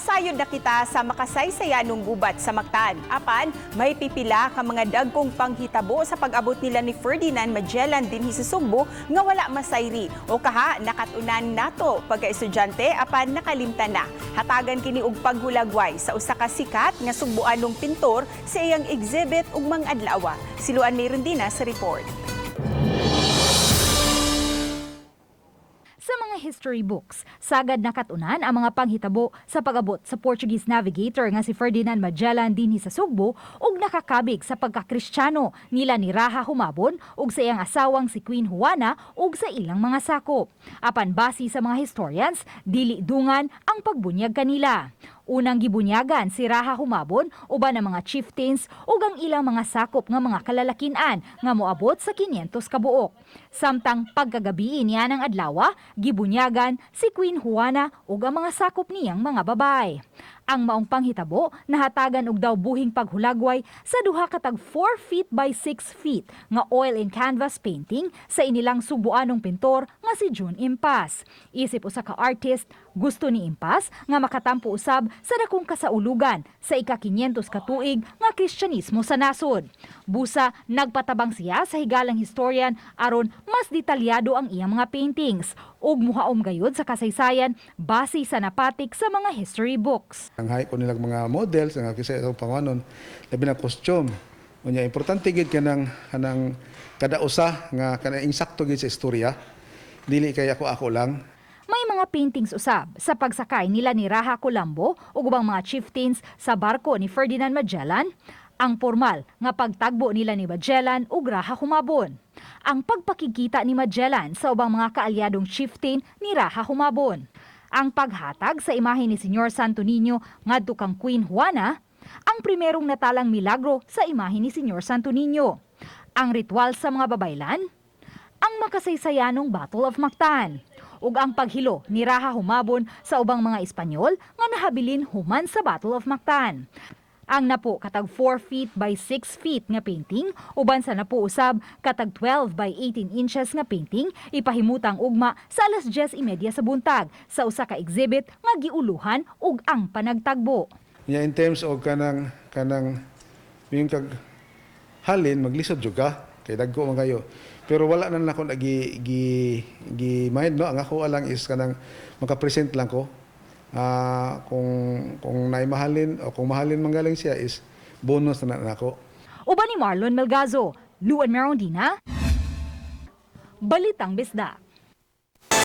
Nasayod na kita sa makasaysayanong gubat sa Mactan. Apan, may pipila ka mga dagkong panghitabo sa pag-abot nila ni Ferdinand Magellan dinhi sa Sugbo nga wala masayri o kaha nakatunan nato pagka-estudyante apan nakalimtan na. Hatagan kini og paghulagway sa usa ka sikat nga sugboanong pintor sa iyang exhibit ugmang adlaw. Si Luan Mirandina sa report. Sa mga history books, sagad nakatunan ang mga panghitabo sa pag-abot sa Portuguese navigator nga si Ferdinand Magellan dinhi sa Sugbo ug nakakabig sa pagkakristyano nila ni Raha Humabon ug sa iyang asawang si Queen Juana ug sa ilang mga sakop. Apan base sa mga historians, dili dungan ang pagbunyag kanila. Unang gibunyagan si Raha Humabon uban ang mga chieftains ug ang ilang mga sakop nga mga kalalakinan nga moabot sa 500 kabuok. Samtang pagkagabii niya ng adlaw, gibunyagan si Queen Juana ug ang mga sakop niyang mga babae. Ang maong panghitabo nahatagan og daw buhing paghulagway sa duha katag 4 feet by 6 feet nga oil and canvas painting sa inilang sugboanong pintor nga si June Impas. Isip usa ka artist, gusto ni Impas nga makatampo usab sa dakong kasaulugan sa ika-500 ka tuig nga Kristyanismo sa nasod. Busa nagpatabang siya sa higalang historian aron mas detalyado ang iyang mga paintings ug muhaom gayud sa kasaysayan base sa napatik sa mga history books. Ang hay ko nilang mga models ang kasi itong panganon, labi na costume. Unya, importante gid kanang kanang kada usa nga kanang insakto gid sa istorya. Dili kay ako ako lang. May mga paintings usab sa pagsakay nila ni Raha Colombo ug ubang mga chieftains sa barko ni Ferdinand Magellan, ang formal nga pagtagbo nila ni Magellan ug Raha Humabon, ang pagpakikita ni Magellan sa ubang mga kaalyadong chieftain ni Raha Humabon, ang paghatag sa imahe ni Senyor Santo Niño ngadto kang Queen Juana, ang primerong natalang milagro sa imahe ni Senyor Santo Niño, ang ritual sa mga babaylan, ang makasaysayanong Battle of Mactan, ug ang paghilo ni Raha Humabon sa ubang mga Espanyol nga nahabilin human sa Battle of Mactan. Ang napo katag 4 feet by 6 feet nga painting uban sa napo usab katag 12 by 18 inches nga painting ipahimutang ugma sa alas 10:30 sa buntag sa usa ka exhibit nga giuluhan og Ang Panagtagbo. Unya, in terms og kanang kanang yung kag halin, maglisod jud ka kay dagko man kayo. Pero wala na nako na gi gi gi mind, no. Ang ako lang is kanang maka-present lang ko. Kung naay mahalin o kung mahalin manggaling siya is bonus na nako. Uban ni Marlon Melgazo, Luan Merondina, Balitang Bisdak.